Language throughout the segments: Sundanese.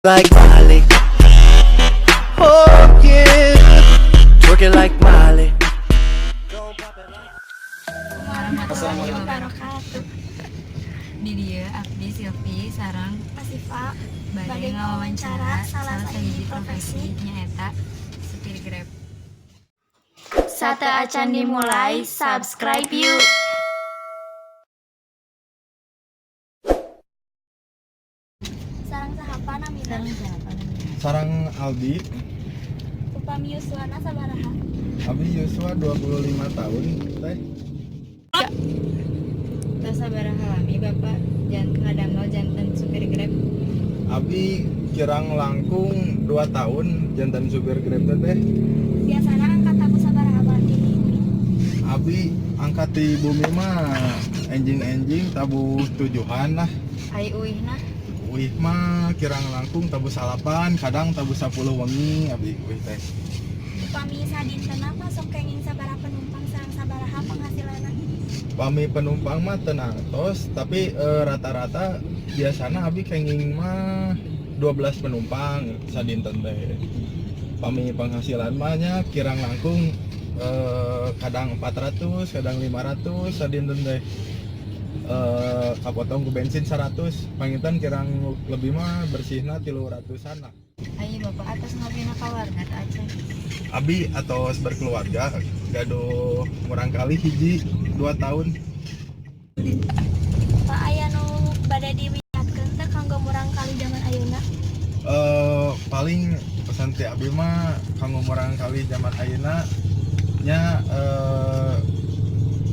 Like Miley. Oh yeah, twerk it like Miley. Warahmatullahi wabarakatuh. Di dieu abdi Silvi sareng Pasifa bade bade ngawawancara ngawawancara salah salah sahiji sahiji profesi profesi nyaeta supir Grab. Sateuacan dimulai, subscribe yuk. Sareng saha, Pa, namina? Sareng siapa namanya? Sareng Aldi. Upami yuswana sabaraha? Abi yuswa 25 tahun, teh. Tos sabaraha lami Bapak ngadamel janten supir Grab? Abi kirang langkung 2 tahun janten supir Grab teh teh. Biasana angkat tabuh sabaraha berarti di bumi? Abi angkat di bumi mah enjing-enjing tabuh tujuhan lah. Ai uihna? Uih mah kirang langkung tabuh 9, kadang tabuh 10 wengi abi uih teh. Upami sadintena sok kenging sabaraha penumpang sareng sabaraha penghasilanna? Pami penumpang mah teu nangtos, tapi rata-rata biasana abi kenging mah 12 penumpang sadinten teh. Pami penghasilan mah nya kirang langkung kadang 400, kadang 500 sadinten teh. Kapotong ku bensin 100, panginten kirang lebih mah bersihna 300-an lah. Ai Bapak atos ngabina kaluarga teu acan? Abi atos berkeluarga, gaduh murangkalih hiji 2 tahun. Pak, aya nu bade diwiatkeun teh kanggo murangkalih zaman ayeuna? Paling pesan ti abi mah kanggo murangkalih zaman ayeuna nya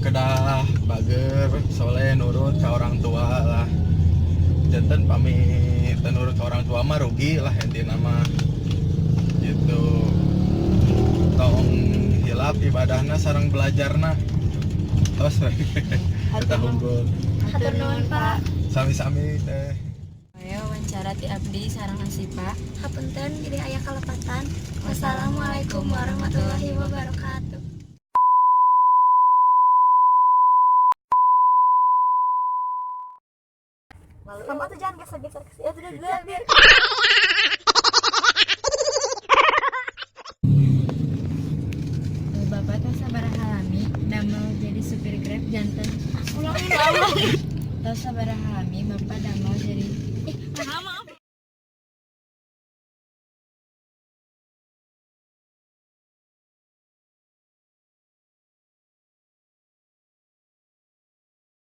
kedah bager, soleh, nurut ke orang tua lah. Janten pami teu nurut ke orang tua mah rugi lah intina mah gitu. Tong hilap ibadahna sareng belajarna. Tos we. Eta hungkul. Hatur nuhun, Pak. Sami-sami, teh. Aya wawancara ti abdi sareng Asipa. Hapunten bilih aya kalepatan. Wassalamualaikum warahmatullahi wabarakatuh. Kamu tuh jangan geser-geser ke sini. Ya, sudah biar. Bapak tos sabaraha lami damel jadi supir Grab janten? Ulangin, ulang. Tos sabaraha lami Bapak damel jadi